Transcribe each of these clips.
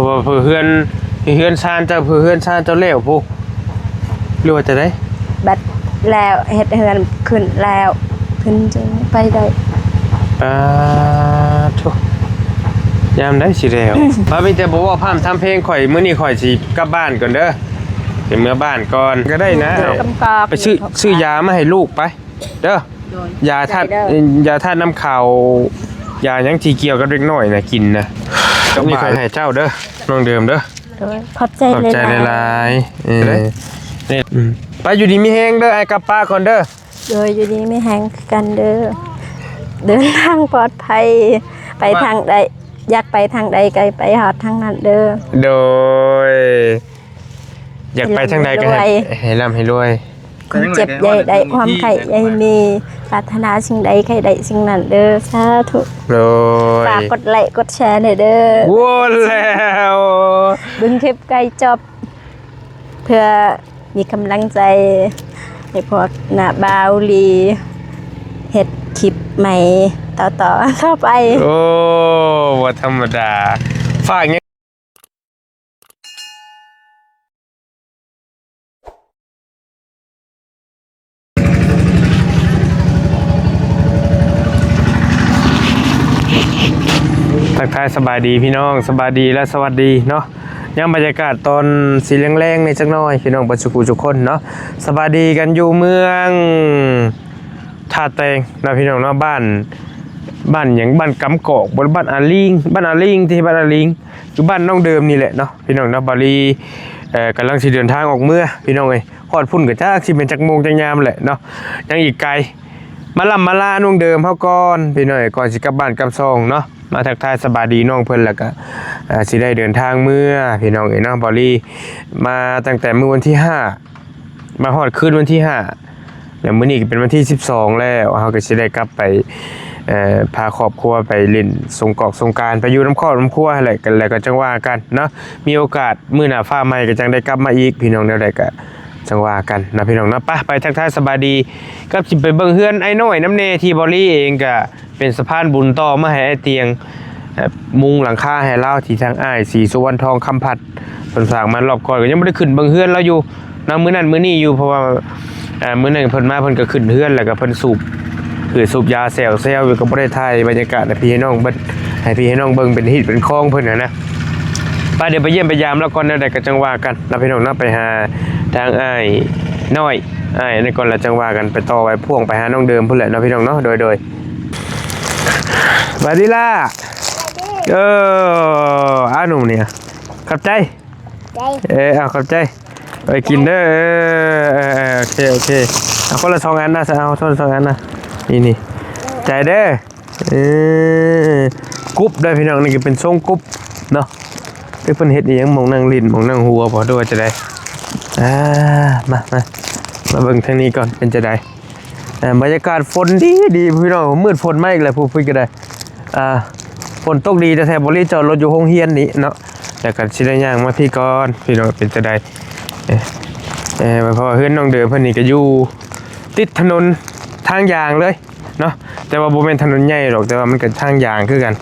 ວ່າເພື່ອເຮືອນ ເຮືອນຊານເຈົ້າ ເພື່ອເຮືອນຊານເຈົ້າແລ້ວພຸ້ນ ຫຼືວ່າຈັ່ງໃດ? ບັດແລ້ວ ເຮັດເຮືອນຂຶ້ນແລ້ວ ເພິ່ນຈຶ່ງໄປໄດ້. ອາ ໂທ້ ຍາມໃດຊິແລ້ວ? ວ່າມີແຕ່ບໍ່ເວົ້າພ້ຳທຳເພງ ຂ້ອຍ ມື້ນີ້ຂ້ອຍຊິກັບບ້ານກ່ອນເດີ ຊິເມືອບ້ານກ່ອນກໍໄດ້ນະ. ເອົາ ກຳກັບ ໄປຊື້ ຊື້ຢາມາໃຫ້ລູກໄປເດີ ໂດຍ ຢາທາດ ໃຈເດີ ຢາທາດນ້ຳເຂົ້າ ຢາຫຍັງທີ່ກ່ຽວກັບເດັກນ້ອຍນະ ກິນນະ. ນີ້ຂ້ອຍໃຫ້ເຈົ້າເດີ ນ້ອງເດີມເດີ. ໂດຍ ຂອບໃຈ ຂອບໃຈຫຼາຍໆ ຫຼາຍໆ. ເອີ ນີ້ ອືມ ໄປ ຢູ່ດີມີແຮງເດີ ອ້າຍກັບປ້າກ່ອນເດີ. ໂດຍ ຢູ່ດີມີແຮງຄືກັນເດີ ເດີນທາງປອດໄພ ໄປທາງໃດ ຢາກໄປທາງໃດກໍໄປຮອດທາງນັ້ນເດີ. ໂດຍ ຢາກໄປທາງໃດກໍໃຫ້ ໃຫ້ລ່ຳໃຫ້ລວຍ ຄວາມເຈັບຢ່າໃຫ້ໄດ້ ຄວາມໄຂ້ຢ່າໃຫ້ມີ ປາດຖະໜາສິ່ງໃດໃຫ້ໄດ້ສິ່ງນັ້ນເດີ ສາທຸ. ໂດຍ ຝາກກົດໄລກົດແຊແດ່ເດີ. ໂອ້ ແລ້ວ ເບິ່ງຄລິບໃກ້ຈົບ ເພື່ອມີກຳລັງໃຈໃຫ້ພວກນ້າບ່າວລີເຮັດຄລິບໃໝ່ຕໍ່ໆ ຕໍ່ໄປ. ໂອ້ ບໍ່ທຳມະດາ ຝາກຫຍັງ? ທັກທາຍສະບາຍດີພີ່ນ້ອງ ສະບາຍດີ ແລະ ສະຫວັດດີເນາະ. ຍາມບັນຍາກາດຕອນຊິແລງໆ ນີ້ຈັກໜ້ອຍ ພີ່ນ້ອງເບິດສູ່ຜູ້ສູ່ຄົນເນາະ ສະບາຍດີກັນຢູ່ເມືອງທ່າແຕງເນາະ ພີ່ນ້ອງເນາະ. ບ້ານ ບ້ານຫຍັງ ບ້ານກຳກອກບໍ່ ບ້ານອາລີງ ບ້ານອາລີງຕິ ບ້ານອາລີງ ຢູ່ບ້ານນ້ອງເດີມນີ້ແຫຼະເນາະ ພີ່ນ້ອງເນາະ. ບາລີ ເອີ ກຳລັງຊິເດີນທາງອອກເມືອ ພີ່ນ້ອງເອີຍ ຮອດພຸ້ນກໍຈັກຊິແມ່ນຈັກໂມງຈັກຍາມແຫຼະເນາະ ຍັງອີກໄກ. ມາລ່ຳມາລານ້ອງເດີມເຮົາກ່ອນ ພີ່ນ້ອງເອີຍ ກ່ອນຊິກັບບ້ານກັບຊ່ອງເນາະ. ມາທັກທາຍສະບາຍດີນ້ອງເພິ່ນ ແລ້ວກໍ ເອີ ຊິໄດ້ເດີນທາງເມືອ ພີ່ນ້ອງເອີຍເນາະ. ບາລີມາຕັ້ງແຕ່ມື້ວັນທີຫ້າ ມາຮອດຄືນວັນທີຫ້າ ແລ້ວມື້ນີ້ກໍເປັນວັນທີສິບສອງແລ້ວ ເຮົາກໍຊິໄດ້ກັບໄປ ເອີ ພາຄອບຄົວໄປຫຼິ້ນສົງກອກສົງການ ໄປຢູ່ນຳຄອບນຳຄົວຫັ້ນແຫຼະ ແລ້ວກໍຈັ່ງວ່າກັນເນາະ. ມີໂອກາດມື້ໜ້າຟ້າໃໝ່ກໍຈັ່ງໄດ້ກັບມາອີກ ພີ່ນ້ອງ ແນວໃດກໍຈັ່ງວ່າກັນເນາະ ພີ່ນ້ອງເນາະ. ໄປ ໄປທັກທາຍສະບາຍດີ ກັບຊິໄປເບິ່ງເຮືອນອ້າຍນ້ອຍນຳແດ່ ທີ່ບາລີເອງກໍ ເປັນສະພານບຸນຕໍ່ມາໃຫ້ອ້າຍຕຽງ ເອີ ມຸງຫຼັງຄາໃຫ້ລາວ ທີ່ທາງອ້າຍສີສຸວັນທອງຄຳພັດເພິ່ນຝາກມາ. ລອບກ່ອນກໍຍັງບໍ່ໄດ້ຂຶ້ນເບິ່ງເຮືອນລາວຢູ່ນະ ມື້ນັ້ນມື້ນີ້ຢູ່ ເພາະວ່າ ເອີ ມື້ນັ້ນເພິ່ນມາ ເພິ່ນກໍຂຶ້ນເຮືອນ ແລ້ວກໍເພິ່ນສູບ ຄືສູບຢາແຊວໆ ຢູ່ ກໍບໍ່ໄດ້ຖ່າຍບັນຍາກາດໃຫ້ພີ່ໃຫ້ນ້ອງເບິ່ງ ໃຫ້ພີ່ໃຫ້ນ້ອງເບິ່ງເປັນຮີດເປັນຄອງເພິ່ນຫັ້ນນະ. ໄປ ດຽວໄປຢ້ຽມໄປຢາມລາວກ່ອນ ແນວໃດກໍຈັ່ງວ່າກັນເນາະ ພີ່ນ້ອງເນາະ. ໄປຫາທາງອ້າຍນ້ອຍ ອ້າຍນັ້ນກ່ອນ ແລ້ວຈັ່ງວ່າກັນ ໄປຕໍ່ໄວ້ພ່ວງໄປຫານ້ອງເດີມພຸ້ນແຫຼະເນາະ ພີ່ນ້ອງເນາະ. ໂດຍ ໂດຍ ສະບາຍດີຫຼ້າ. ເອີ ອາ ໜຸ່ມນີ້ ຂອບໃຈ. ໃຈ ເອີ ເອົາ ຂອບໃຈ ໄວ້ກິນເດີ. ເອີ ເອີ ເອີ ໂອເຄ ໂອເຄ ເອົາຄົນລະສອງອັນນະ ເອົາຄົນລະສອງອັນນະ. ນີ້ ນີ້ ໃຈເດີ. ເອີ ກຸບເດີພີ່ນ້ອງ ນີ້ກໍເປັນຊົງກຸບເນາະ. ເອີ ເພິ່ນເຮັດອີ່ຫຍັງ ໝ່ອງນັ່ງຫຼິ້ນ ໝ່ອງນັ່ງຫົວບໍ່ ຫຼືວ່າຈັ່ງໃດ? ອ່າ ມາ ມາ ມາເບິ່ງທາງນີ້ກ່ອນ ເປັນຈັ່ງໃດ? ເອີ ບັນຍາກາດຝົນດີໆ ພີ່ນ້ອງ ມືດຝົນມາອີກແລ້ວ ຜູ້ ຜູ້ກໍໄດ້ ອ່າ ຝົນຕົກດີແທ້ໆ. ບໍລິຈອດລົດຢູ່ໂຮງຮຽນນີ້ເນາະ ແລ້ວກໍຊິໄດ້ຍ່າງມາພີ້ກ່ອນ ພີ່ນ້ອງ. ເປັນຈັ່ງໃດ? ເອີ ເອີ ເພາະວ່າເຮືອນນ້ອງເດີມເພິ່ນນີ້ກໍຢູ່ຕິດຖະໜົນທາງຢາງເລີຍເນາະ ແຕ່ວ່າບໍ່ແມ່ນຖະໜົນໃຫຍ່ດອກ ແຕ່ວ່າມັນກໍທາງຢາງຄືກັນ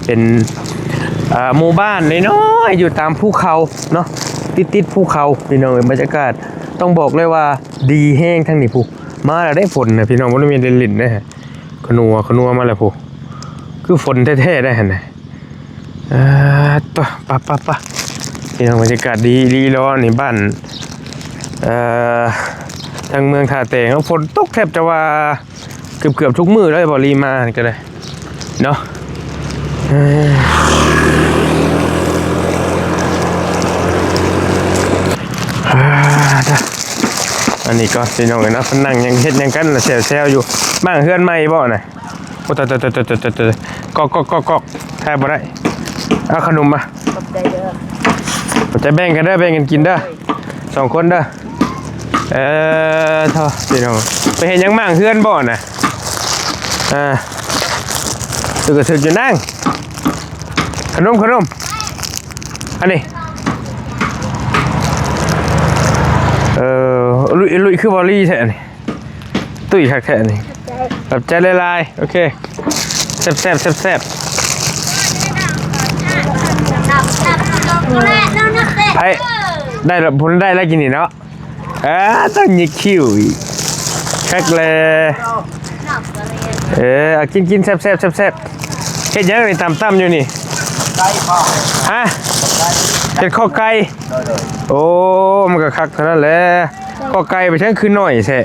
ເປັນ ອ່າ ໝູ່ບ້ານນ້ອຍໆ ຢູ່ຕາມພູເຂົາເນາະ ຕິດໆ ພູເຂົາ ພີ່ນ້ອງເອີຍ. ບັນຍາກາດຕ້ອງບອກເລີຍວ່າດີແຮງທາງນີ້ພຸ້ນ. ມາແລ້ວເດ້ຝົນນະ ພີ່ນ້ອງ ບໍ່ໄດ້ແມ່ນຫຼິ້ນໆ ເດ້ ຂະໜວ ຂະໜວມາແລ້ວພຸ້ນ ຄືຝົນແທ້ໆ ໄດ໋ຫັ້ນນະ. ເອີ ປະ ປະ ປະ ປະ ພີ່ນ້ອງ ບັນຍາກາດດີອີ່ຫຼີເນາະ ນີ້ບ້ານ ເອີ ທາງເມືອງທ່າແຕງ ຝົນຕົກແທບຈະວ່າເກືອບໆ ທຸກມື້ເລີຍ ບໍ່ລີມາກໍໄດ້ເນາະ. ເອີ ອັນນີ້ກໍ ພີ່ນ້ອງເອີຍເນາະ ເພິ່ນນັ່ງຫຍັງ ເຮັດຫຍັງກັນລະ ແຊວໆ ຢູ່. ໝາກເຮືອນໃໝ່ບໍ່ນະ? ໂອ້ ຕາຍ ຕາຍ ຕາຍ ຕາຍ ຕາຍ ຕາຍ ກອກ ກອກ ກອກ ກອກ ແທ້ບໍ່ໄດ້. ເອົາຂະໜົມມາ ຂອບໃຈເດີ ຂອບໃຈ. ແບ່ງກັນເດີ ແບ່ງກັນກິນເດີ ສອງຄົນເດີ. ເອີ ໂທ້ ພີ່ນ້ອງ ໄປເຮັດຫຍັງ ມ້າງເຮືອນບໍ່ນະ? ອ່າ ຖືກກໍຖືກຢູ່ນາງ. ຂະໜົມ ຂະໜົມ ອັນນີ້ ເອີ ລຸຍ ລຸຍ ຄືບໍ່ລີແທ້ອັນນີ້. ຕຸ້ຍຄັກແທ້ນີ້ ຂອບໃຈຫຼາຍໆ. ໂອເຄ ແຊບໆ ແຊບໆ. ອື ໄອ້ ໄດ້ແລ້ວ ເພິ່ນໄດ້ແລ້ວກິນນີ້ເນາະ. ເອີ ຕ້ອງຍິກຄິ້ວອີກ ຄັກແລ. ເອີ ເອົາກິນໆ ແຊບໆໆ. ເຮັດຫຍັງນີ້ ຕຳໆຢູ່ນີ້? ຮະ? ເຮັດຂໍ້ໄກ່. ໂອ້ ມັນກໍຄັກເທົ່ານັ້ນແຫຼະ. ກໍໄກ່ໄປເທິງຄືໜ້ອຍແທ້.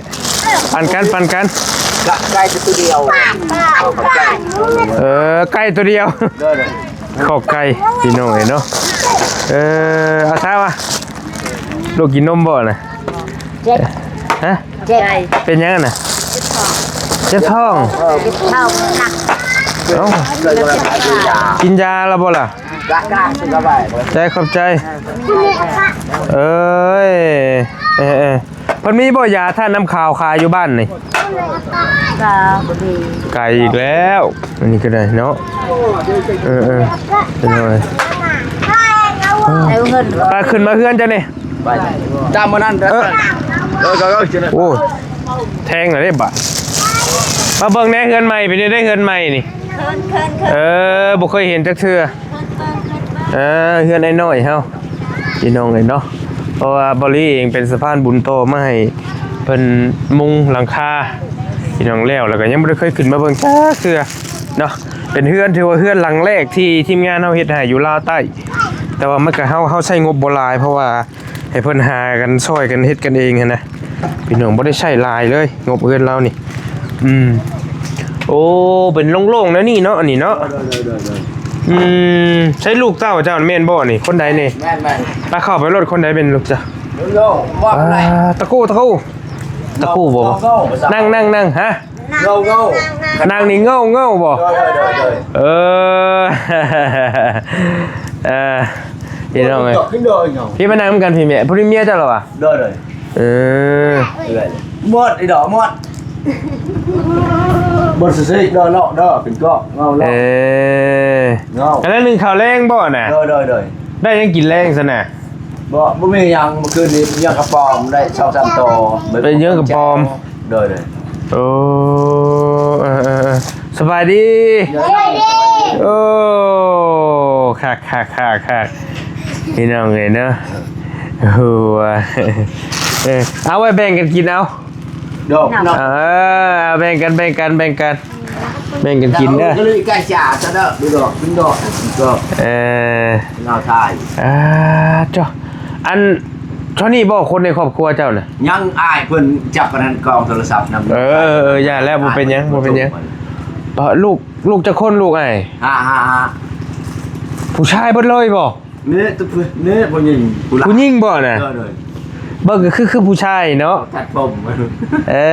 ປັນກັນ ປັນກັນ. ກະໄກ່ແຕ່ຕົວດຽວ. ເອີ ໄກ່ຕົວດຽວ. ໂດຍໆ ຂອກໄກ່ ພີ່ນ້ອງເອີຍເນາະ. ເອີ ອາຊາວະ ລູກກິນນົມບໍ່ນະ? ເຈັບ. ຮະ? ເຈັບ. ເປັນຫຍັງນະ? ເຈັບທ້ອງ. ເຈັບທ້ອງ? ເອີ ເຈັບທ້ອງໜັກ. ເອົ້າ ກິນຢາແລ້ວບໍ່ລະ? ຂອບໃຈ ຂອບໃຈ. ເອີຍ ເອີ ເອີ ເພິ່ນມີບໍ່ຢາທາດນ້ຳຂາວຂາຍຢູ່ບ້ານນີ້? ກະບໍ່ມີ. ໄກອີກແລ້ວ ອັນນີ້ກໍໄດ້ເນາະ. ເອີ ເອີ ເປັນຫຍັງ? ເອົາເງິນ ໄປ ຂຶ້ນມາເຮືອນເຈົ້ານີ້. ໄປ ຕາມມື້ນັ້ນເດີ. ເອີ ເອີ ໂອ້ ແທງແລ້ວເດ້ບາດ. ມາເບິ່ງແດ່ເຮືອນໃໝ່ ເປັນຈັ່ງໃດເຮືອນໃໝ່ນີ້? ເອີ ບໍ່ເຄີຍເຫັນຈັກເທື່ອ. ເອີ ເຮືອນອ້າຍນ້ອຍເຮົາ ພີ່ນ້ອງເອີຍເນາະ. ເພາະວ່າບາລີເອງເປັນສະພານບຸນຕໍ່ມາໃຫ້ເພິ່ນມຸງຫຼັງຄາ ພີ່ນ້ອງ. ແລ້ວ ແລ້ວກໍຍັງບໍ່ໄດ້ເຄີຍຂຶ້ນມາເບິ່ງຈັກເທື່ອເນາະ. ເປັນເຮືອນ ຖືວ່າເຮືອນຫຼັງແລກທີ່ທີມງານເຮົາເຮັດໃຫ້ຢູ່ລາວໃຕ້. ແຕ່ວ່າມັນກໍ ເຮົາ ເຮົາໃຊ້ງົບບໍ່ຫຼາຍ ເພາະວ່າ ໃຫ້ເພິ່ນຫາກັນຊ່ອຍກັນເຮັດກັນເອງຫັ້ນນະ ພີ່ນ້ອງ. ບໍ່ໄດ້ໃຊ້ຫຼາຍເລີຍ ງົບເຮືອນລາວນີ້. ອືມ ໂອ້ ເປັນໂລ່ງໆແນວນີ້ເນາະ ອັນນີ້ເນາະ. ໂດຍໆໆໆ. ອືມ ໃຊ້ລູກເຕົ້າເຈົ້າແມ່ນບໍ່ນີ້? ຄົນໃດນີ້? ແມ່ນໆ. ຕາເຂົ້າໄປລົດ ຄົນໃດເປັນລູກເຈົ້າ? ໂດຍໆ ວ່າ ອ່າ ຕະກູ ຕະກູ ຕະກູບໍ່? ໂດຍໆ. ນັ່ງ ນັ່ງ ນັ່ງ ຮະ? ເງົາ ເງົາ ນັ່ງນີ້ເງົາ ເງົາບໍ່? ໂດຍໆໆໆ. ເອີ ເອີ ພີ່ນ້ອງເອີຍ ຂຶ້ນດອຍເງົາ ພີ່ມານັ່ງນຳກັນ ພີ່ແມ່ ຜູ້ນີ້ເມຍເຈົ້າລະຫວາ? ໂດຍໆ. ເອີ ໝົດອີດອກໝົດ ໝົດຊິເດີເນາະ ເດີ ເປັນກອກເງົາເນາະ. ເອີ ເງົາ ກຳລັງໜຶ້ງເຂົ້າແລງບໍ່ນະ? ໂດຍໆໆ. ໄດ້ຫຍັງກິນແລງຊັ້ນນະ? ບໍ່ ບໍ່ມີຫຍັງ ມື້ຄືນນີ້ຍ່າງກະປອມໄດ້ສອງສາມໂຕ. ໄປຍ່າງກະປອມ. ໂດຍໆ. ໂອ້ ເອີໆໆ ສະບາຍດີ. ໂອ້ ຄັກໆໆໆ ພີ່ນ້ອງເອີຍເນາະ. ໂອ້ ເອີ ເອົາໄວ້ແບ່ງກັນກິນເອົາ. ດອກ ເອີ ເອົາແບ່ງກັນ ແບ່ງກັນ ແບ່ງກັນ ແບ່ງກັນກິນເດີ. ກະລີກະຈາຊະເດີ ດອກ ດອກ ດອກ ເອີ ເອົາຖ່າຍ. ອ່າ ເຈົ້າ ອັນ ເທົ່ານີ້ບໍ່ ຄົນໃນຄອບຄົວເຈົ້ານະ? ຍັງ ອ້າຍເພິ່ນຈັບອັນນັ້ນ ກອງໂທລະສັບນຳ. ເອີໆໆ ຢ່າແລ້ວ ບໍ່ເປັນຫຍັງ ບໍ່ເປັນຫຍັງ. ເອີ ລູກ ລູກຈັກຄົນ ລູກອ້າຍ? ຫ້າ ຫ້າ ຫ້າ. ຜູ້ຊາຍເບິດເລີຍບໍ່? ນີ້ ນີ້ຜູ້ຍິງ ຜູ້ ຜູ້ຍິງບໍ່ນະ? ໂດຍໆ. ເບິ່ງກໍຄື ຄືຜູ້ຊາຍເນາະ ຕັດຜົມ. ເອີ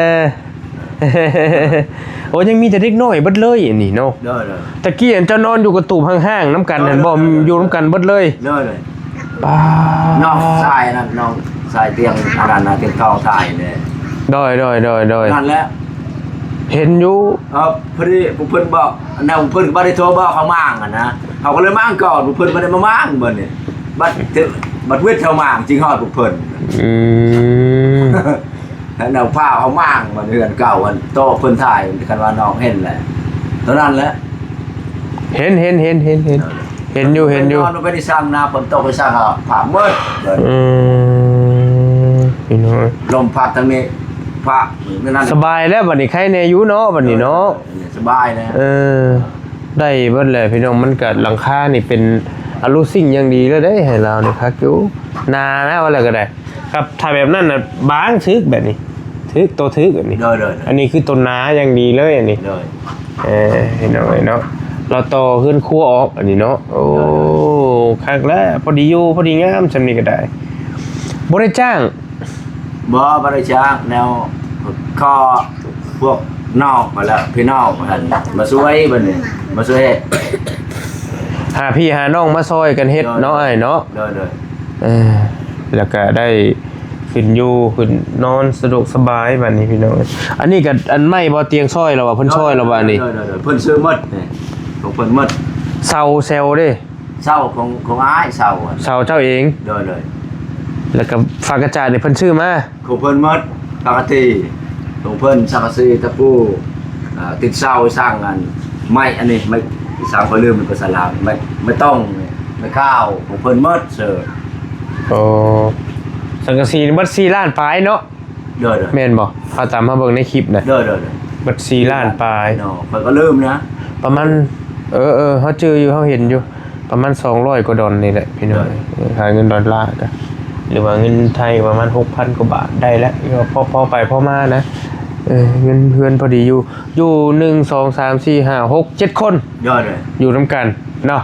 ໂອ້ ຍັງມີແຕ່ເດັກນ້ອຍເບິດເລີຍອັນນີ້ເນາະ. ໂດຍໆ. ຕະກີ້ອັນເຈົ້ານອນຢູ່ກະຕູບຫ້າງໆນຳກັນຫັ້ນບໍ່? ໂດຍໆ ຢູ່ນຳກັນເບິດເລີຍ. ໂດຍໆ. ປ້າ ນ້ອງຊາຍນັ້ນ ນ້ອງຊາຍຕຽງອັນນັ້ນນະ ຕຽງທອງຊາຍເດ້. ໂດຍໆໆໆ. ນັ້ນແຫຼະ ເຫັນຢູ່. ເອີ ພໍດີພວກເພິ່ນບອກ ແນວເພິ່ນກໍບໍ່ໄດ້ໂທບອກເຮົາມ້າງຫັ້ນນະ ເຮົາກໍເລີຍມ້າງກ່ອນ ພວກເພິ່ນບໍ່ໄດ້ມາມ້າງບັດນີ້ ບັດ ບັດວິດເຮົາມ້າງຈຶ່ງຮອດພວກເພິ່ນ. ອືມ ແລ້ວພາເຮົາມ້າງມາເຮືອນເກົ່າ ອັນໂຕເພິ່ນຖ່າຍ ຄັນວ່ານ້ອງເຫັນແຫຼະ ເທົ່ານັ້ນແຫຼະ. ເຫັນ ເຫັນ ເຫັນ ເຫັນ ເຫັນ ເອີ ເຫັນຢູ່ ເຫັນຢູ່. ນອນໄປໄດ້ສັ່ງນາ ຝົນຕົກໄປສັ່ງ ອາ ພາກໝົດ. ອືມ ພີ່ນ້ອງ ລົມພັດທາງນີ້ ພາກນັ້ນ ສະບາຍແລ້ວບັດນີ້ ໄຄແນ່ຢູ່ເນາະ ບັດນີ້ເນາະ. ເອີ ສະບາຍແລ້ວ ເອີ ໄດ້ເບິດແຫຼະພີ່ນ້ອງ. ມັນກະ ຫຼັງຄານີ້ເປັນອາລູຊິງຢ່າງດີເລີຍເດ້ ໃຫ້ລາວນີ້ຄັກຢູ່ ໜານະ ວ່າແລ້ວກໍໄດ້. ຄັບ ຖ້າແບບນັ້ນນະ ບາງ ຖືກແບບນີ້ ຖືກ ໂຕຖືກອັນນີ້. ໂດຍໆໆ. ອັນນີ້ຄືໂຕໜາຢ່າງດີເລີຍອັນນີ້. ໂດຍ. ເອີ ພີ່ນ້ອງເອີຍເນາະ ລາວຕໍ່ເຮືອນຄົວອອກອັນນີ້ເນາະ. ໂອ້ ໂດຍໆ. ຄັກແລ້ວ ພໍດີຢູ່ ພໍດີງາມ ຊ່ຳນີ້ກໍໄດ້ ບໍ່ໄດ້ຈ້າງ. ບໍ່ ບໍ່ໄດ້ຈ້າງ ແນວ ຂໍພວກນ້ອງມາແລ້ວ ພີ່ນ້ອງຫັ້ນມາຊ່ວຍ ບັດນີ້ມາຊ່ວຍເຮັດ ຫາພີ່ຫານ້ອງມາຊ່ອຍກັນເຮັດເນາະ ໂດຍ ອ້າຍເນາະ. ໂດຍໆ. ເອີ ແລ້ວກະໄດ້ຂຶ້ນຢູ່ຂຶ້ນນອນສະດວກສະບາຍບັດນີ້ພີ່ນ້ອງ. ອັນນີ້ກະອັນໄມ້ບໍ່ ຕຽງຊ່ອຍລະຫວາ ເພິ່ນຊ່ອຍລະຫວາອັນນີ້? ໂດຍໆໆ ເພິ່ນຊື້ໝົດນີ້ ຂອງເພິ່ນໝົດ. ເສົາແຊວເດ້? ເສົາຂອງ ຂອງອ້າຍ ເສົາ ເສົາເຈົ້າເອງ? ໂດຍໆ. ແລ້ວກະຝາກະຈາດນີ້ເພິ່ນຊື້ມາ? ຂອງເພິ່ນໝົດ ປົກກະຕິ ຂອງເພິ່ນ ສັງກະສີ ຕະປູ ອ່າ ຕິດເສົາ ສ້າງອັນ ໄມ້ອັນນີ້ ໄມ້ ສ້າງ ຂ້ອຍລືມພາສາລາວ ໄມ້ ໄມ້ຕົງ ໄມ້ຂາວ ຂອງເພິ່ນໝົດເສີ. ໂອ້ ສັງກະສີນີ້ເບິດສີ່ລ້ານປາຍເນາະ. ໂດຍໆ ແມ່ນບໍ່? ເຮົາຕາມມາເບິ່ງໃນຄລິບນະ ໂດຍໆໆ ເບິດສີ່ລ້ານປາຍເນາະ. ຂ້ອຍກໍລືມນະ ປະມານ ເອີໆ ເຮົາຈື່ຢູ່ ເຮົາເຫັນຢູ່ ປະມານສອງຮ້ອຍກວ່າດອນນີ້ແຫຼະພີ່ນ້ອງ. ໂດຍ ເອີ ຄ່າເງິນດອນລາກະ ຫຼືວ່າເງິນໄທປະມານຫົກພັນກວ່າບາດໄດ້ແລ້ວ ກໍພໍ ພໍໄປພໍມານະ. ເອີ ເງິນເຮືອນພໍດີຢູ່ ຢູ່ ໜຶ່ງ ສອງ ສາມ ສີ່ ຫ້າ ຫົກ ເຈັດຄົນ ໂດຍໆ ຢູ່ນຳກັນເນາະ. ໂດຍ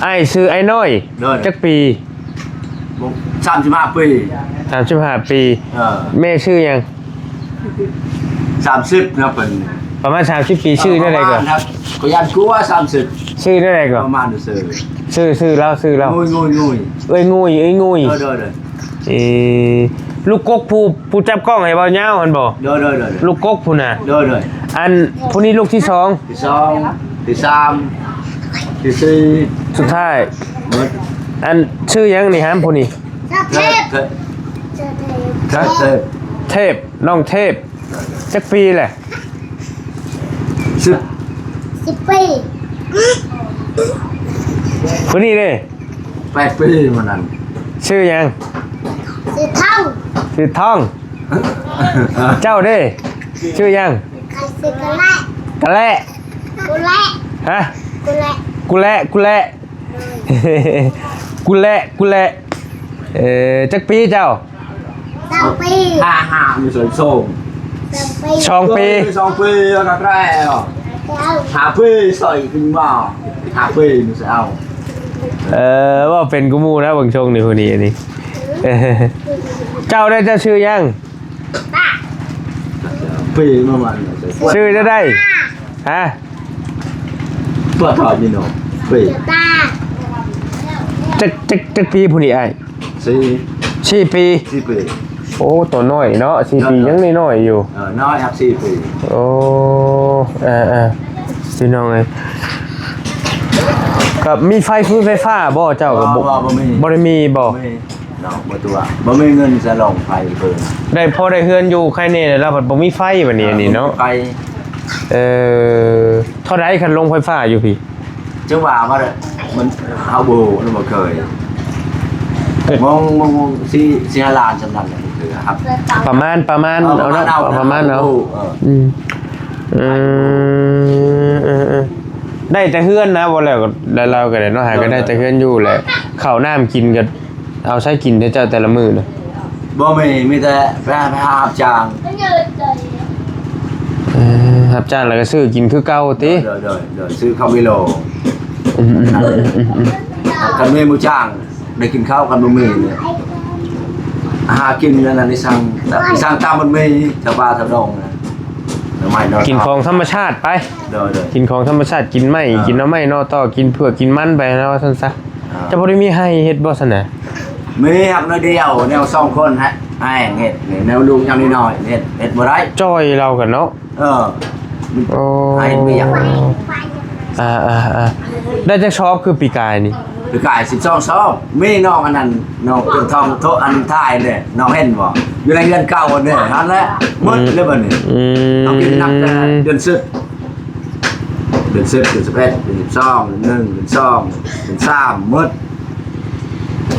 ອ້າຍຊື່ອ້າຍນ້ອຍ ໂດຍ ຈັກປີ? ສາມສິບຫ້າປີ ສາມສິບຫ້າປີ. ເອີ ແມ່ຊື່ຫຍັງ? ສາມສິບນະເພິ່ນ ປະມານສາມສິບປີ. ເອີ ຊື່ແນວໃດກໍ? ປະມານ ຂ້ອຍຢ້ານກວ່າສາມສິບ. ຊື່ແນວໃດກໍ? ປະມານຊື່ ຊື່ ຊື່ລາວ ຊື່ລາວ ງຸຍ ງຸຍ ງຸຍ ເອີຍງຸຍ ເອີຍງຸຍ. ໂດຍໆໆ ເອີ ລູກກົກຜູ້ ຜູ້ຈັບກ້ອງໃຫ້ເວົ້າຍາວຫັ້ນບໍ່? ໂດຍໆໆໆ ລູກກົກຜູ້ນະ. ໂດຍໆ ອັນຜູ້ນີ້ລູກທີສອງ ທີສອງ ທີສາມ ທີສີ່ ສຸດທ້າຍ. ເອີ ອັນຊື່ຫຍັງນີ້ຫາຜູ້ນີ້? ເທບ ເທບ ເທບ ເທບ ເທບ ນ້ອງເທບ. ຈັກປີແຫຼະ? ສິບ ສິບປີ. ຜູ້ນີ້ເດ້? ແປດປີມື້ນັ້ນ. ຊື່ຫຍັງ? ຊື່ທອງ ຊື່ທອງ. ເຈົ້າເດ້? ຊື່ຫຍັງ? ຂ້ອຍຊື່ກະແລະ ກະແລະ ກຸແລະ ຮະ? ກຸແລະ ກຸແລະ ກຸແລະ ກຸແລະ ໂດຍ ກຸແລະ ກຸແລະ. ເອີ ຈັກປີເຈົ້າ? ສອງປີ. ຫ້າ ຫ້າ ມີສອງ ສອງ ສອງປີ ສອງປີ ແລ້ວກໍແກ້ວ ຫ້າປີ ໃສ່ຂຶ້ນມາ ຫ້າປີ ມີໃສ່ເອົາ. ເອີ ເວົ້າເປັນກວ່າໝູ່ນະ ເບິ່ງຊົງນີ້ ຜູ້ນີ້ ອັນນີ້. ເຈົ້າໄດ້ ເຈົ້າຊື່ຫຍັງ? ປີປະມານ ຊື່ຈັ່ງໃດ? ຮະ? ປະທານພີ່ນ້ອງ ປີ ຈັກ ຈັກ ຈັກປີຜູ້ນີ້ອ້າຍ? ສີ່ ສີ່ປີ ສີ່ປີ. ໂອ້ ໂຕນ້ອຍເນາະ ສີ່ປີ ເນາະ ຍັງນ້ອຍໆຢູ່. ເອີ ນ້ອຍ ຮັກ ສີ່ປີ. ໂອ້ ເອີໆ ພີ່ນ້ອງເອີຍ ກໍມີໄຟ ໄຟຟ້າບໍ່? ເຈົ້າກໍບໍ່ ບໍ່ ບໍ່ມີ ບໍ່ໄດ້ມີບໍ່? ບໍ່ມີ. ເນາະ ບໍ່ຕົວະ ບໍ່ມີເງິນສະຫຼອງໄຟເພິ່ນ ໄດ້ພໍໄດ້ເຮືອນຢູ່ໄຄແນ່ ແລ້ວບັດບໍ່ມີໄຟບັດນີ້ ເອີ ອັນນີ້ເນາະ ບໍ່ມີໄຟ. ເອີ ເທົ່າໃດຄັນລົງໄຟຟ້າຢູ່ພີ້? ຈັ່ງວ່າ ວ່າມັນ ເຮົາບໍ່ຮູ້ ມັນບໍ່ເຄີຍ ມອງ ມອງ ມອງ ສີ່ ສີ່ຫ້າລ້ານສ່ຳນັ້ນແຫຼະ ຄື ປະມານ ປະມານ ເອີ ເອົາເນາະ ປະມານເອົາ ປະມານເອົາ ເອີ ອືມ ເອີ ເອີ ເອີ ໄດ້ແຕ່ເຮືອນນະ ບໍ່ແລ້ວກໍ ແລ້ວລາວກໍໄດ້ເນາະ ຫາກໍໄດ້ແຕ່ເຮືອນຢູ່ແຫຼະ ເຂົ້ານ້ຳກິນກໍ ເອົາໃສກິນແຕ່ເຈົ້າແຕ່ລະມື້ນະ? ບໍ່ມີ ມີແຕ່ໄປຫາ ໄປຫາຮັບຈ້າງ. ເອີ ຮັບຈ້າງແລ້ວກໍຊື້ກິນຄືເກົ່າຕິ? ໂດຍໆໆ ຊື້ເຂົ້າກິໂລ. ອືມໆໆໆໆ ຄັນມີໝູ່ຈ້າງໄດ້ກິນເຂົ້າ ຄັນບໍ່ມີນີ້ຫາກິນອັນນັ້ນ ໄດ້ສັ່ງ ໄດ້ສັ່ງຕາມມັນມີ ແຖວປ່າແຖວດອງນະ ໜໍ່ໄມ້ໜໍ່ ກິນຂອງທຳມະຊາດໄປ. ໂດຍໆ ກິນຂອງທຳມະຊາດ ກິນໄມ້ ອ່າ ກິນໜໍ່ໄມ້ໜໍ່ຕໍ ກິນເຜືອກກິນມັນໄປນະ ວ່າຊັ້ນຊະ. ອ່າ ເຈົ້າບໍ່ໄດ້ມີໄຮ່ເຮັດບໍ່ຊັ້ນນະ? ມີຮັກໜ້ອຍດຽວ ແນວສອງຄົນ ແຮງເຮັດນີ້ ແນວລູກຍັງນ້ອຍໆ ເຮັດ ເຮັດບໍ່ໄດ້ ຈ່ອຍລາວກັນເນາະ. ເອີ ໂອ້ ໄຮ່ເຮັດວຽກ ອ່າໆໆ ໄດ້ຈັກຊອບຄືປີກາຍນີ້? ປີກາຍສິບສອງຊອບ ມີນ້ອງອັນນັ້ນ ນ້ອງເປັນທອງໂທ ອັນທ້າຍເດ້ ນ້ອງເຫັນບໍ່? ຢູ່ໃນເຮືອນເກົ່າເດ້ ຫັ້ນແຫຼະ ໝົດເລີຍບັດນີ້. ອືມ ເຮົາກິນນັບແຕ່ເດືອນສິບ ເດືອນສິບ ເດືອນສິບເອັດ ເດືອນສິບສອງ ເດືອນໜຶ່ງ ເດືອນສອງ ເດືອນສາມ ໝົດ.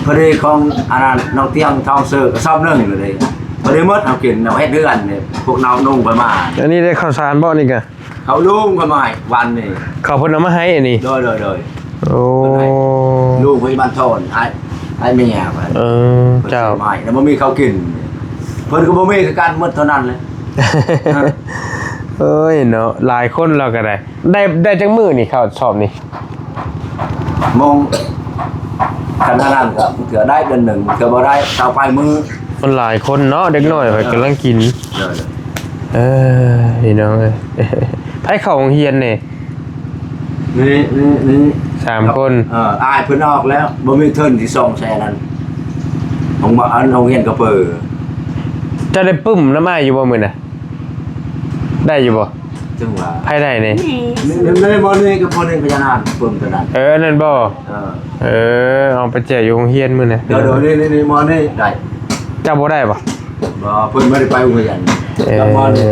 ພໍດີຂອງອັນນັ້ນ ນ້ອງຕຽງທອງເສີກະສອບໜຶ່ງເລີຍ ພໍດີໝົດ. ເຮົາກິນ ເຮົາເຮັດເຮືອນນີ້ ພວກນ້ອງນຸ່ງໄປມາ. ອັນນີ້ໄດ້ເຂົ້າສານບໍ່ນີ້ກະ? ເຂົ້າລຸງເພິ່ນມາໃຫ້ວັນນີ້ ເຂົ້າເພິ່ນເອົາມາໃຫ້ອັນນີ້. ໂດຍໆໆ ໂອ້ ເພິ່ນໃຫ້ລຸງເພິ່ນບ້ານທອນ ໃຫ້ ໃຫ້ເມຍ. ເອີ ເຈົ້າ ເພິ່ນຊື້ມາໃຫ້ ແລ້ວບໍ່ມີເຂົ້າກິນ ເພິ່ນກໍບໍ່ມີຄືກັນ ໝົດເທົ່ານັ້ນເລີຍ. ເອີຍເນາະ ຫຼາຍຄົນລາວກໍໄດ້ ໄດ້ ໄດ້ຈັກມື້ນີ້ ເຂົ້າສອບນີ້? ມອງ ຄັນນັ້ນກໍເທື່ອໄດ້ເດືອນໜຶ່ງ ເທື່ອບໍ່ໄດ້ຊາວປາຍມື້. ມັນຫຼາຍຄົນເນາະ ເດັກນ້ອຍຂ້ອຍກຳລັງກິນ. ເອີ ພີ່ນ້ອງເອີຍ ໃຜເຂົ້າໂຮງຮຽນແດ່? ນີ້ ນີ້ ນີ້ ສາມຄົນ. ເອີ ອ້າຍເພິ່ນອອກແລ້ວ ບໍ່ມີທຶນຊິສົ່ງໃສ່ອັນນັ້ນ ໂຮງ ອັນໂຮງຮຽນກະເປີ. ເຈົ້າໄດ້ປຶ້ມນຳອ້າຍຢູ່ບໍ່ມື້ນະ? ໄດ້ຢູ່ບໍ່? ຈັ່ງວ່າ ໃຜໄດ້ນີ້? ນີ້ ນີ້ ໝໍນີ້ກັບພໍ່ນີ້ພະຍານານ ປຶ້ມຕົວນັ້ນ. ເອີ ອັນນັ້ນບໍ່? ເອີ ເອີ ເອົາໄປແຈກຢູ່ໂຮງຮຽນມື້ນະ. ໂດຍໆ ນີ້ ນີ້ ນີ້ ໝໍນີ້ໄດ້. ເຈົ້າບໍ່ໄດ້ບໍ່? ບໍ່ ເພິ່ນບໍ່ໄດ້ໄປໂຮງຮຽນ. ເອີ ກັບໝໍນີ້ ເອີ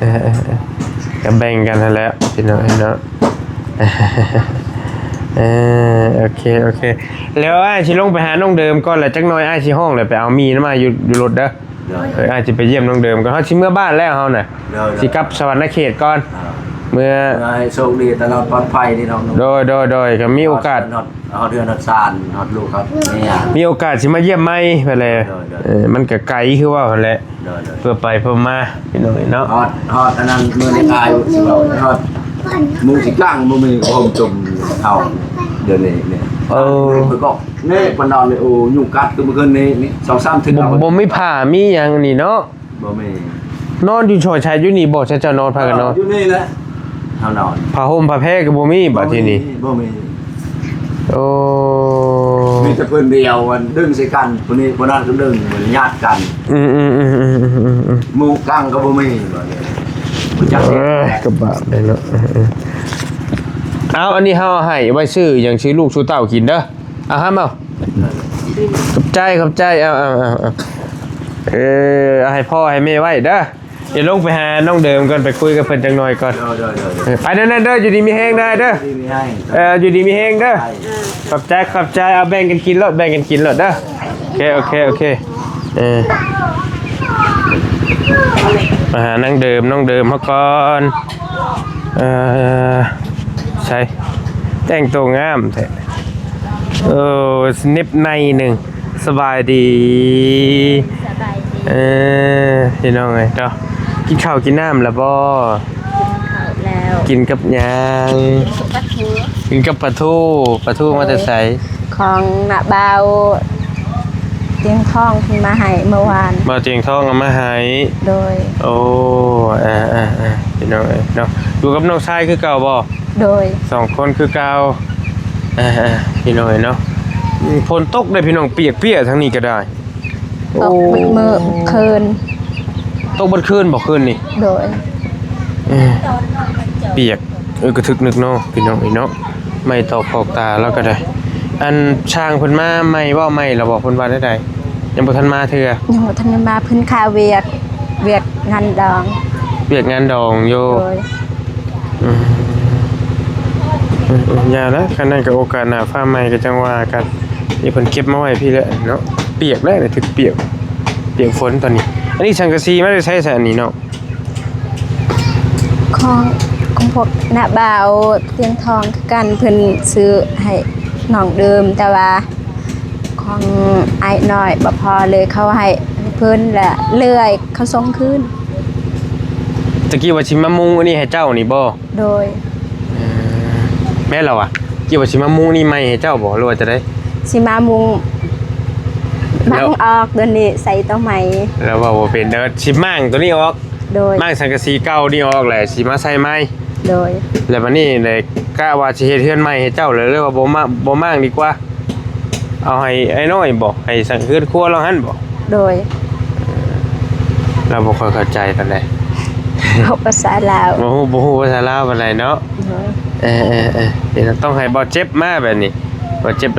ເອີ ເອີ ກໍແບ່ງກັນຫັ້ນແຫຼະພີ່ນ້ອງເນາະ. ເອີ ໂອເຄ ໂອເຄ ແລ້ວອ້າຍຊິລົງໄປຫານ້ອງເດີມກ່ອນ ແລ້ວຈັກໜ່ອຍອ້າຍຊິຮ້ອງ ແລ້ວໄປເອົາໝີ່ນຳອ້າຍຢູ່ ຢູ່ລົດເດີ. ໂດຍ ເອີ ອ້າຍຊິໄປຢ້ຽມນ້ອງເດີມກ່ອນ ເຮົາຊິເມືອບ້ານແລ້ວເຮົານະ. ໂດຍ ຊິກັບສະຫວັນນະເຂດກ່ອນ ອ່າ ເມືອ ເມືອໃຫ້ໂຊກດີຕະຫຼອດປອດໄພເດ້ນ້ອງ. ໂດຍ ໂດຍ ໂດຍ ກໍມີໂອກາດ ຮອດ ຮອດເຮືອນຮອດຊານ ຮອດລູກຮອດເມຍ ມີໂອກາດຊິມາຢ້ຽມໃໝ່ໄປແລ້ວ. ໂດຍ ໂດຍ ເອີ ມັນກໍໄກຄືເວົ້າຫັ້ນແຫຼະ. ໂດຍ ໂດຍ ເພື່ອໄປເພື່ອມາ ພີ່ນ້ອງເອີຍເນາະ. ຮອດ ຮອດອັນນັ້ນ ມື້ນີ້ອາຍຊິເວົ້າ ຮອດມຸງຊິກາງ ບໍ່ມີໂຮມຈຸ່ມເຮົາ ດຽວນີ້ນີ້. ເອີ ເພິ່ນກໍນີ້ ເພິ່ນນອນນີ້ ໂອ້ ຍຸງກັດຄືມື້ຄືນນີ້ ນີ້ ສອງສາມເທື່ອ ບໍ່ ບໍ່ມີຜ້າມີຫຍັງນີ້ເນາະ. ບໍ່ມີ. ນອນຢູ່ຊ່ອຍໃສ ຢູ່ນີ້ບໍ່ ເຈົ້າ ເຈົ້ານອນ ພາກັນນອນ? ເອີ ຢູ່ນີ້ແຫຼະ ເຮົານອນ. ຜ້າຫົ່ມຜ້າແພກໍບໍ່ມີ ບໍ່ມີ ບາດທີນີ້ ບໍ່ມີ. ໂອ້ ມີແຕ່ພື້ນດຽວ ອັນດຶງໃສ່ກັນ ຜູ້ນີ້ຜູ້ນັ້ນກໍດຶງ ມັນຍາດກັນ. ອືມໆໆໆໆໆ ມຸງກາງກໍບໍ່ມີ ບາດນີ້ ບໍ່ຈັກ ເອີຍ ກໍບາບເດ້ເນາະ. ເອີໆ ເອົາ ອັນນີ້ເຮົາໃຫ້ໄວ້ຊື້ຫຍັງ ຊື້ລູກຊື້ເຕົ້າກິນເດີ. ເອົາ ຫາມເອົາ ຂອບໃຈ ຂອບໃຈ. ເອົາໆໆໆ ເອີ ເອົາໃຫ້ພໍ່ໃຫ້ແມ່ໄວ້ເດີ. ດຽວລົງໄປຫານ້ອງເດີມກ່ອນ ໄປຄຸຍກັບເພິ່ນຈັກໜ່ອຍກ່ອນ. ໂດຍໆໆ ເອີ ໄປເດີ ເດີ ຢູ່ດີມີແຮງເດີ ເດີ. ເອີ ຢູ່ດີມີແຮງເດີ. ຂອບໃຈ ຂອບໃຈ. ເອົາ ແບ່ງກັນກິນໂລດ ແບ່ງກັນກິນໂລດເດີ. ໂອເຄ ໂອເຄ ໂອເຄ. ເອີ ມາຫານາງເດີມ ນ້ອງເດີມເຮົາກ່ອນ. ເອີ ໃສ ແຕ່ງໂຕງາມແທ້. ໂອ້ ສະໜິບໃນໜຶ່ງ. ສະບາຍດີ. ສະບາຍດີ. ເອີ ພີ່ນ້ອງເອີຍເນາະ ກິນເຂົ້າກິນນ້ຳແລ້ວບໍ່? ກິນເຂົ້າແລ້ວ. ກິນກັບຫຍັງ? ກິນກັບປາທູ. ກິນກັບປາທູ. ປາທູມາແຕ່ໃສ? ຂອງນ້າບ່າວຕຽງທອງເພິ່ນມາໃຫ້ເມື່ອວານ. ບ່າວຕຽງທອງເອົາມາໃຫ້. ໂດຍ. ໂອ້ ເອີໆໆ ພີ່ນ້ອງເອີຍເນາະ ຢູ່ກັບນ້ອງຊາຍຄືເກົ່າບໍ່? ໂດຍ. ສອງຄົນຄືເກົ່າ. ເອີໆ ພີ່ນ້ອງເອີຍເນາະ ອືມ ຝົນຕົກເດ້ພີ່ນ້ອງ ປຽກໆ ທາງນີ້ກໍໄດ້. ຕົກເບິດມື້ ໂອ້ ເມື່ອຄືນ. ຕົກເບິດຄືນບໍ່ ຄືນນີ້? ໂດຍ. ເອີ ປຽກ ເອີ ກະທຶກນຶກເນາະ ພີ່ນ້ອງເອີຍເນາະ ໄມ້ຕອກຄອກຕາລາວກໍໄດ້. ອັນ ຊ່າງເພິ່ນມາໃໝ່ບໍ່ ໃໝ່ແລ້ວບໍ່ ເພິ່ນວ່າແນວໃດ? ຍັງບໍ່ທັນມາເທື່ອ? ຍັງບໍ່ທັນໄດ້ມາ ເພິ່ນຄາວຽກ ວຽກງານດອງ. ວຽກງານດອງຢູ່. ໂດຍ. ອືມ ເອີໆ ຢ່າລະ ຄັນນັ້ນກໍໂອກາດໜ້າຟ້າໃໝ່ກໍຈັ່ງວ່າກັນ. ນີ້ເພິ່ນເກັບມາໄວ້ພີ້ແຫຼະເນາະ ປຽກແລ້ວ ຖືກປຽກ ປຽກຝົນຕອນນີ້. ອັນນີ້ສັງກະສີມາແຕ່ໃສຊະອັນນີ້ເນາະ? ຂອງ ຂອງພວກນ້າບ່າວຕຽງທອງຄືກັນ ເພິ່ນຊື້ໃຫ້ນ້ອງເດີມ ແຕ່ວ່າຂອງອ້າຍນ້ອຍບໍ່ພໍເລີຍ ເຂົາໃຫ້ເພິ່ນ ແລະເລື່ອຍເຂົາສົ່ງຄືນ. ຕະກີ້ວ່າຊິມາມຸງອັນນີ້ໃຫ້ເຈົ້ານີ້ບໍ່? ໂດຍ. ເອີ ແມ່ນແລ້ວຫວາ ເຈົ້າວ່າຊິມາມຸງນີ້ໃໝ່ໃຫ້ເຈົ້າບໍ່ ຫຼືວ່າຈັ່ງໃດ? ຊິມາມຸງ ແລ້ວ ມັງອອກ ດຽວນີ້ໃສ່ຕົວໃໝ່ ແລ້ວເວົ້າບໍ່ເປັນເດີ ຊິມ້າງຕົວນີ້ອອກ. ໂດຍ. ມ້າງສັງກະສີເກົ່ານີ້ອອກ ແລ້ວຊິມາໃສ່ໃໝ່. ໂດຍ. ແລ້ວບັດນີ້ເລີຍກະວ່າຊິເຮັດເຮືອນໃໝ່ໃຫ້ເຈົ້າ ແລ້ວເລີຍວ່າບໍ່ມາ ບໍ່ມ້າງດີກວ່າ. ເອົາໃຫ້ອ້າຍນ້ອຍບໍ? ໃຫ້ສັງເຮືອນຄົວລາວຫັ້ນບໍ? ໂດຍ. ລາວບໍ່ຄ່ອຍເຂົ້າໃຈປານໃດ. ເວົ້າພາສາລາວ ບໍ່ຮູ້ ບໍ່ຮູ້ພາສາລາວປານໃດເນາະ. ໂດຍ. ເອີໆໆ ເອີ ຕ້ອງໃຫ້ບ່າວເຈັບມາແບບນີ້. ບ່າວເຈັບ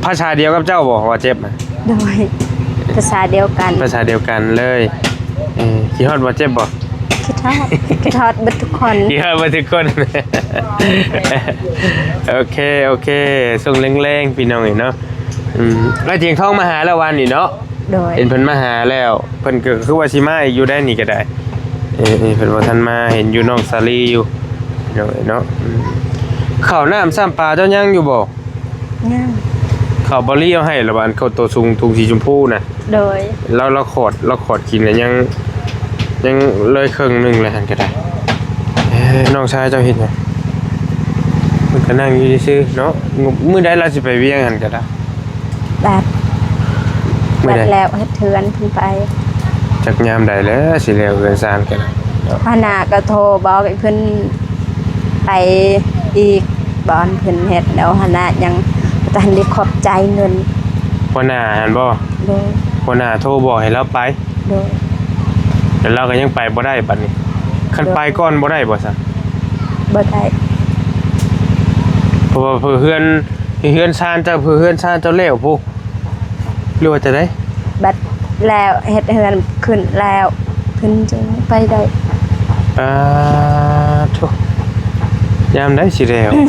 ພາສາດຽວກັບເຈົ້າບໍ ບ່າວເຈັບ? ໂດຍ. ພາສາດຽວກັນ ພາສາດຽວກັນເລີຍ. ເອີ ຄິດຮອດບ່າວເຈັບບໍ? ຄິດຮອດ ຄິດຮອດເບິດທຸກຄົນ ຄິດຮອດເບິດທຸກຄົນ. ໂອເຄ ໂອເຄ ຊ່ວງແລງໆ ພີ່ນ້ອງເອີຍເນາະ. ອືມ ອ້າຍຕຽງທອງມາຫາແລ້ວວານນີ້ເນາະ. ໂດຍ. ເຫັນເພິ່ນມາຫາແລ້ວ ເພິ່ນກໍຄືວ່າຊິມາອີກຢູ່ໄດ໋ນີ້ກໍໄດ້. ເອີໆ ເພິ່ນບໍ່ທັນມາ ເຫັນຢູ່ນ້ອງສາລີຢູ່ ພີ່ນ້ອງເອີຍເນາະ. ອືມ ເຂົ້ານ້ຳຊ້ຳປາເຈົ້າຍັງຢູ່ບໍ່? ຍັງ. ເຂົ້າບໍລີເອົາໃຫ້ລະບາດ ເຂົ້າໂຕສູງ ຖົງສີຊົມພູນະ. ໂດຍ. ລາວ ລາວຂອດ ລາວຂອດກິນລະຍັງ ຍັງເລີຍເຄິ່ງໜຶ່ງແລ້ວຫັ້ນກໍໄດ້. ເອີ ນ້ອງຊາຍເຈົ້າເຮັດຫຍັງ? ເພິ່ນກໍນັ່ງຢູ່ຊື່ໆເນາະ. ມື້ໃດລາວຊິໄປວຽງຫັ້ນກໍໄດ້. ແບດ ມື້ໃດ? ແບດແລ້ວເຮັດເຮືອນເພິ່ນໄປ. ຈັກຍາມໃດແລ້ວຊິແລ້ວເຮືອນຊານກັນ. ຫົວໜ້າກໍໂທບອກໃຫ້ເພິ່ນໄປອີກບ່ອນເພິ່ນເຮັດແລ້ວ ຫົວໜ້າຍັງບໍ່ທັນໄດ້ຂອບໃຈເງິນ. ຫົວໜ້າຫັ້ນບໍ? ໂດຍ. ຫົວໜ້າໂທບອກໃຫ້ລາວໄປ? ໂດຍ. ແລ້ວລາວກໍຍັງໄປບໍ່ໄດ້ບັດນີ້. ຄັນ ໂດຍ ໄປກ່ອນບໍ່ໄດ້ບໍຊະ? ບໍ່ໄດ້. ເພາະວ່າເພື່ອເຮືອນ ເຮືອນຊານເຈົ້າ ເພື່ອເຮືອນຊານເຈົ້າແລ້ວພຸ້ນ ຫຼືວ່າຈັ່ງໃດ? ບັດແລ້ວ ເຮັດເຮືອນຂຶ້ນແລ້ວ ເພິ່ນຈຶ່ງໄປໄດ້. ປາໂທ ຍາມໃດຊິແລ້ວ? ອືມ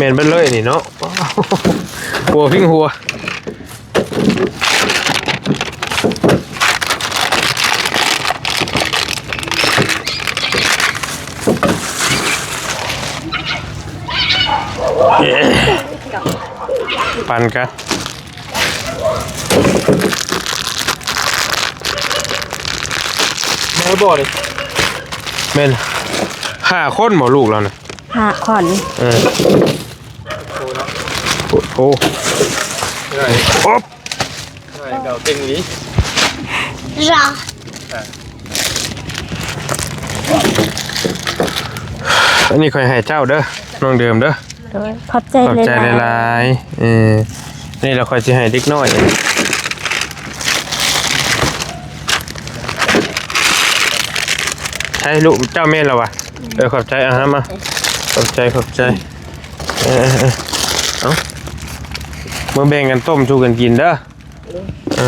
ມ່ນເບິດເລີຍນີ້ເນາະ ຫົວພິງຫົວ. ປັ່ນກະ ມາບໍ່ນີ້ ແມ່ນຫ້າຄົນບໍ່ລູກລາວນະ? ຫ້າຄົນ ເອີ ໂອ້ ໂອ້ ໂອ້ ເກັ່ງອີ່ຫຼີ ອັນນີ້ຂ້ອຍໃຫ້ເຈົ້າເດີ ນ້ອງເດີມເດີ. ໂດຍ ຂອບໃຈ ຂອບໃຈຫຼາຍໆ ຫຼາຍໆ ເອີ ນີ້ລະຂ້ອຍຊິໃຫ້ເດັກນ້ອຍ ໃຊ້ລູກເຈົ້າແມ່ນລະວະ? ເອີ ຂອບໃຈ ອາຫານມາ ຂອບໃຈ ຂອບໃຈ ເອີ ເອີ ເອີ ເອົາ ມາແບ່ງກັນຕົ້ມສູ່ກັນກິນເດີ. ເອີ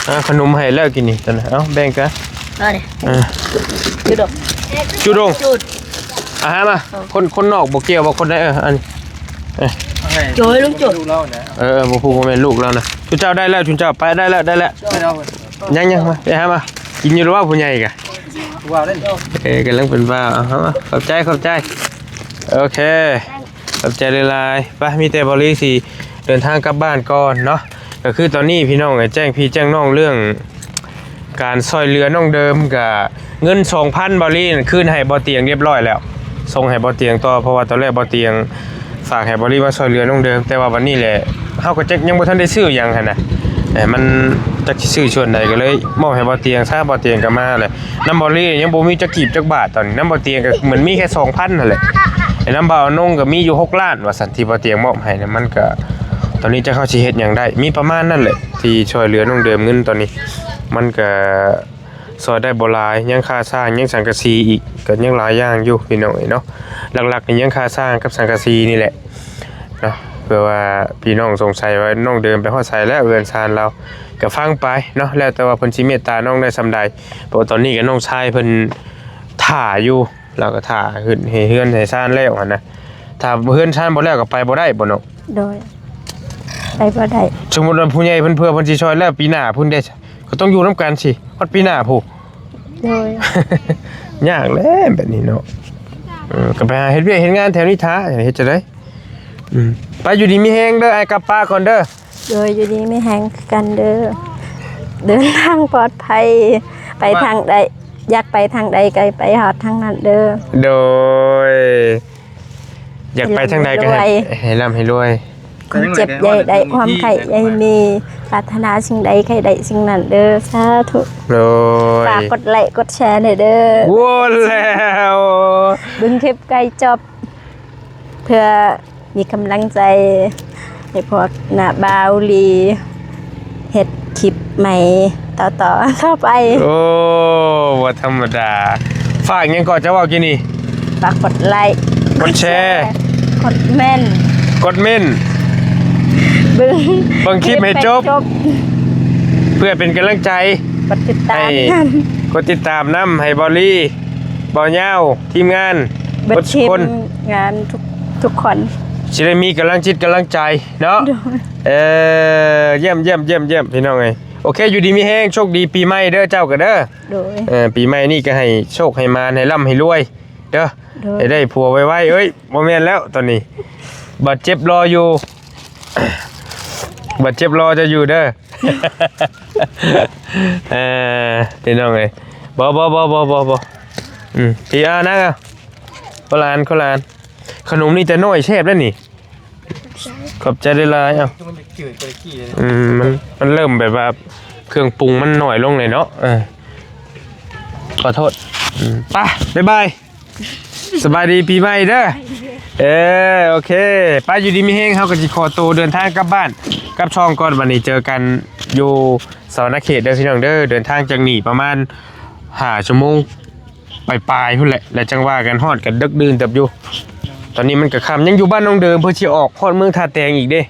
ເອີ ອ່າ ຂະໜົມໃຫ້ແລ້ວກິນນີ້ ຕອນນັ້ນ ເອົາ ແບ່ງກັນ ເອົາເດ້ ເອີ ຈຸດອກ ຈຸດອງ ຈຸດ ອາຫານມາ ເອີ ຄົນ ຄົນນອກບໍ່ກ່ຽວບໍ່ ຄົນໃດ ເອີ ອັນ ເອີ ໃຫ້ ໂຈ້ຍ ລຸງໂຈ້ຍ ເອີ ບໍ່ ຜູ້ບໍ່ແມ່ນລູກລາວນະ ຊຸມເຈົ້າໄດ້ແລ້ວ ຊຸມເຈົ້າໄປໄດ້ແລ້ວ ໄດ້ແລ້ວ ຍັງ ຍັງ ມາ ໄປຫາມາ ກິນຢູ່ລະວ່າຜູ້ໃຫຍ່ກະ ເອີ ກຳລັງເປັນບ້າ ເອົາ ເອົາ ຂອບໃຈ ຂອບໃຈ ໂອເຄ. ຂອບໃຈຫຼາຍໆ ໄປ ມີແຕ່ເບົາລີຊິເດີນທາງກັບບ້ານກ່ອນເນາະ ກໍຄືຕອນນີ້ພີ່ນ້ອງ ແຈ້ງພີ່ແຈ້ງນ້ອງເລື່ອງການຊ່ອຍເຫຼືອນ້ອງເດີມ ກະເງິນສອງພັນເບົາລີນັ້ນຄືນໃຫ້ບໍ່ຕຽງຮຽບຮ້ອຍແລ້ວ ສົ່ງໃຫ້ບໍ່ຕຽງຕໍ່ ເພາະວ່າຕອນແລກບໍ່ຕຽງຝາກໃຫ້ເບົາລີມາຊ່ອຍເຫຼືອນ້ອງເດີມ ແຕ່ວ່າບັດນີ້ແຫຼະ ເຮົາກໍຈັກຍັງບໍ່ທັນໄດ້ຊື້ຫຍັງຫັ້ນນະ ແຕ່ມັນຈັກຊິຊື້ສ່ວນໃດ ກໍເລີຍມອບໃຫ້ບໍ່ຕຽງຊະ ບໍ່ຕຽງກໍມາແຫຼະ ນຳເບົາລີຍັງບໍ່ມີຈັກກີບຈັກບາດ ຕອນນີ້ນຳບໍ່ຕຽງກໍເໝືອນມີແຄ່ສອງພັນຫັ້ນແຫຼະ ແຕ່ນຳບ່າວນົງກໍມີຢູ່ຫົກລ້ານວ່າຊັ້ນ ທີ່ບໍ່ຕຽງມອບໃຫ້ນະ ມັນກໍ ຕອນນີ້ຈັກເຮົາຊິເຮັດຫຍັງໄດ້ ມີປະມານນັ້ນແຫຼະ ທີ່ຊ່ອຍເຫຼືອນ້ອງເດີມເງິນຕອນນີ້ ມັນກໍຊ່ອຍໄດ້ບໍ່ຫຼາຍ ຍັງຄ່າສ້າງ ຍັງສັງກະສີອີກ ກໍຍັງຫຼາຍຢ່າງຢູ່ພີ່ນ້ອງເອີຍເນາະ ຫຼັກໆນີ້ຍັງຄ່າສ້າງກັບສັງກະສີນີ້ແຫຼະເນາະ ເພື່ອວ່າພີ່ນ້ອງສົງໄສວ່ານ້ອງເດີມໄປຮອດໃສແລ້ວ ເຮືອນຊານລາວ ກໍຟັງໄປເນາະ ແລ້ວແຕ່ວ່າເພິ່ນຊິເມດຕານ້ອງໄດ້ສ່ຳໃດ ເພາະວ່າຕອນນີ້ກໍນ້ອງຊາຍເພິ່ນຖ້າຢູ່ ລາວກໍຖ້າເຮັດໃຫ້ເຮືອນໃຫ້ຊານແລ້ວຫັ້ນນະ ຖ້າເຮືອນຊານບໍ່ແລ້ວກໍໄປບໍ່ໄດ້ບໍ່ນ້ອງ? ໂດຍ ໄປບໍ່ໄດ້ ສົມມຸດວ່າຜູ້ໃຫຍ່ເພິ່ນເພື່ອເພິ່ນຊິຊ່ອຍແລ້ວປີໜ້າພຸ້ນເດ້ ກໍຕ້ອງຢູ່ນຳກັນຊິຮອດປີໜ້າພຸ້ນ ໂດຍ ຍາກແຫຼະແບບນີ້ເນາະ ເອີ ກໍໄປຫາເຮັດວຽກເຮັດງານແຖວນີ້ຖ້າ ເຮັດຈັ່ງໃດ ອືມ ໄປຢູ່ດີມີແຮງເດີ ອ້າຍກັບປ້າກ່ອນເດີ. ໂດຍ ຢູ່ດີມີແຮງຄືກັນເດີ ເດີນທາງປອດໄພ ໄປທາງໃດ ຢາກໄປທາງໃດກໍໃຫ້ໄປຮອດທາງນັ້ນເດີ ໂດຍ ຢາກໄປທາງໃດກໍໃຫ້ ໃຫ້ລ່ຳໃຫ້ລວຍ ຄວາມເຈັບຢ່າໃຫ້ໄດ້ ຄວາມໄຂ້ຢ່າໃຫ້ມີ ປາດຖະໜາສິ່ງໃດໃຫ້ໄດ້ສິ່ງນັ້ນເດີ ສາທຸ ໂດຍ ຝາກກົດໄລກົດແຊແດ່ເດີ ໂອ້ ແລ້ວ ເບິ່ງຄລິບໃກ້ຈົບ ເພື່ອມີກຳລັງໃຈໃຫ້ພວກນ້າບ່າວລີເຮັດຄລິບໃໝ່ຕໍ່ໆ ຕໍ່ໄປ ໂອ້ ບໍ່ທຳມະດາ ຝາກຫຍັງກໍຈະເວົ້າກີ້ນີ້ ຝາກກົດໄລ ກົດແຊ ກົດເມັ້ນ ກົດເມັ້ນ ເບິ່ງ ເບິ່ງຄລິບໃຫ້ຈົບ ເພື່ອເປັນກຳລັງໃຈ ກົດຕິດຕາມ ໃຫ້ ນຳ ກົດຕິດຕາມນຳ ໃຫ້ບ່າວລີ ບ່າວຍາວ ທີມງານ ເບິດ ເບິດທຸກຄົນ ທີມງານທຸກ ທຸກຄົນ ຊິໄດ້ມີກຳລັງຈິດກຳລັງໃຈເນາະ ໂດຍ ເອີ ຢ້ຽມໆໆໆ ພີ່ນ້ອງເອີຍ ໂອເຄ ຢູ່ດີມີແຮງ ໂຊກດີປີໃໝ່ເດີ ເຈົ້າກໍເດີ ໂດຍ ເອີ ປີໃໝ່ນີ້ກໍໃຫ້ໂຊກໃຫ້ໝານ ໃຫ້ລ່ຳໃຫ້ລວຍເດີ ໂດຍ ໃຫ້ໄດ້ຜົວໄວໆ ເອີຍ ບໍ່ແມ່ນແລ້ວ ຕອນນີ້ບາດເຈັບລໍຢູ່ ບາດເຈັບລໍເຈົ້າຢູ່ເດີ ເອີ ພີ່ນ້ອງເອີຍ ບໍ່ໆໆໆ ອືມ ພີ່ ອ່າ ນັ່ງເອົາ ຄົນລະອັນ ຄົນລະອັນ ຂະໜົມນີ້ແຕ່ນ້ອຍແຊບເດ້ນີ້ ຂອບໃຈຫຼາຍໆ ເອົາ ຄືມັນຈະຈືດກວ່າຕະກີ້ເດ້ ອືມ ມັນ ມັນເລີ່ມແບບວ່າເຄື່ອງປຸງມັນໜ້ອຍລົງເລີຍເນາະ ເອີ ຂໍໂທດ ອືມ ໄປ ບາຍບາຍ ສະບາຍດີປີໃໝ່ເດີ ເອີ ໂອເຄ ໄປ ຢູ່ດີມີແຮງ ເຮົາກໍຊິຂໍໂຕເດີນທາງກັບບ້ານກັບຊ່ອງກ່ອນ ບັດນີ້ເຈີກັນຢູ່ສະຫວັນນະເຂດເດີ ພີ່ນ້ອງເດີ ເດີນທາງຈາກນີ້ປະມານຫ້າຊົ່ວໂມງປາຍໆພຸ້ນແຫຼະ ແລ້ວຈັ່ງວ່າກັນ ຮອດກໍດຶກດື່ນເຕີບຢູ່ ຕອນນີ້ມັນກໍຄ່ຳ ຍັງຢູ່ບ້ານນ້ອງເດີມ ເພື່ອຊິອອກຮອດເມືອງທ່າແຕງອີກເດ້.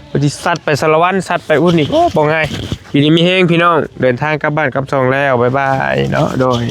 ເພິ່ນຊິສັດໄປສາລະວັນ ສັດໄປພຸ້ນອີກ ໂອ້ ບໍ່ງ່າຍ. ຢູ່ດີມີແຮງພີ່ນ້ອງ ເດີນທາງກັບບ້ານກັບຊ່ອງແລ້ວ ບາຍບາຍເນາະ ໂດຍ.